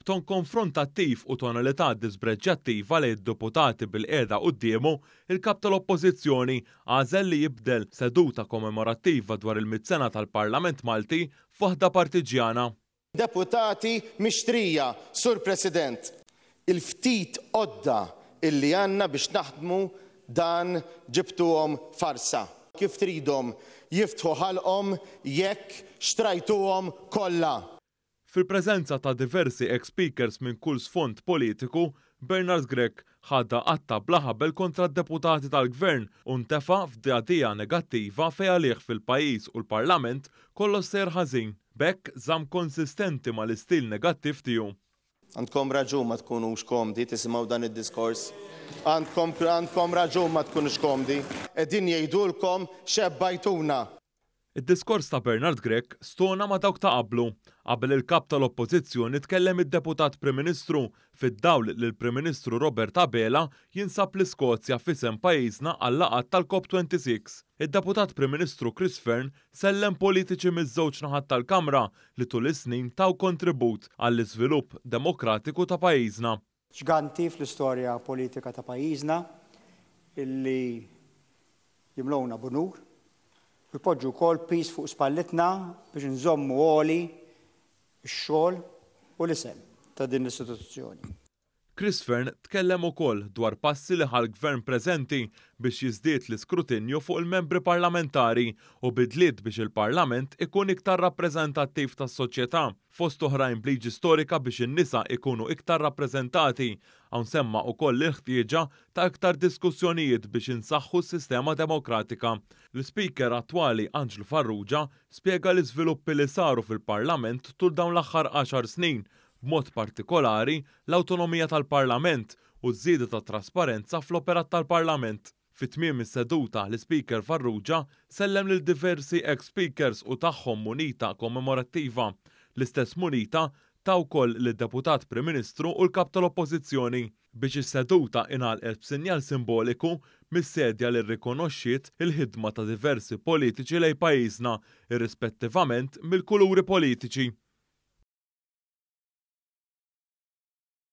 B'ton konfrontattiv u tonalità dispreġġjattiva lejn id-deputati bilqiegħda quddiemu, il-Kap tal-Oppożizzjoni għażel li jibdel seduta kommemorattiva dwar il-mitt sena tal-Parlament Malti f'waħda partiġġjana. Deputati mixtrija, Sur President. Il-ftit għodda illi għandna biex naħdmu dan ġibtuhom farsa. Kif tridhom jiftħu ħalqhom jekk xtrajtuhom kollha? Fil-preżenza ta' diversi ex-speakers minn kull sfond politiku, Bernard Grech ħadha qatta' bla ħabel kontra d-deputati tal-Gvern u ntefa' f'dagħdigħa negattiva fejn għalih fil-pajjiż u l-Parlament kollox sejjer ħażin. B'hekk żamm konsistenti mal-istil negattiv tiegħu. Għandkom raġun ma tkunux komdi tisimgħu dan id-diskors. Għandkom għandkom raġun ma tkunux komdi. Qegħdin jgħidulkom xebbajtuna. Id-diskors ta' Bernard Grech stona ma' dawk ta' qablu. Qabel il-Kap tal-Oppożizzjoni tkellem id-Deputat Prim Ministru fid-dawl li l-Prim Ministru Robert Abela jinsab l-Iskozja f'isem pajjiżna għal-laqgħat tal-COP 26. Id-Deputat Prim Ministru Chris Fearne sellem politiċi miż-żewġ naħat tal-Kamra li tul is-snin taw kontribut għall-iżvilupp demokratiku ta' pajjiżna. Ġganti fl-istorja politika ta' pajjiżna illi jimlowna b'unur u jpoġġu wkoll piż fuq spallitna biex inżommu għoli x-xogħol u l-isem ta' din l-istituzzjoni. Chris Fearne tkellem ukoll dwar passi li ħa l-Gvern preżenti biex jiżdied l-iskrutinju fuq il-membri parlamentari u bidliet biex il-Parlament ikun iktar rappreżentattiv tas-soċjetà, fost oħrajn b'liġi storika biex in-nisa ikunu iktar rappreżentati. Hawn semma ukoll il-ħtieġa ta' iktar diskussjonijiet biex insaħħu s-sistema demokratika. L-Ispeaker attwali Anġlu Farrugia spjega l-iżviluppi li saru fil-Parlament tul dawn l-aħħar għaxar snin, b'mod partikolari l-awtonomija tal-Parlament u ż-żieda ta' trasparenza fl-operat tal-Parlament. Fi tmiem is-seduta, l-Ispeaker Farrugia sellem lil diversi ex-speakers u tagħhom munita kommemorattiva. L-istess munita ta wkoll lid-Deputat Prim Ministru u l-Kap tal-Oppożizzjoni. Biex is-seduta ingħalqet b'sinjal simboliku mis-sedja li rrikonoxxiet il-ħidma ta' diversi politiċi lejn pajjiżna, irrispettivament mill-kuluri politiċi.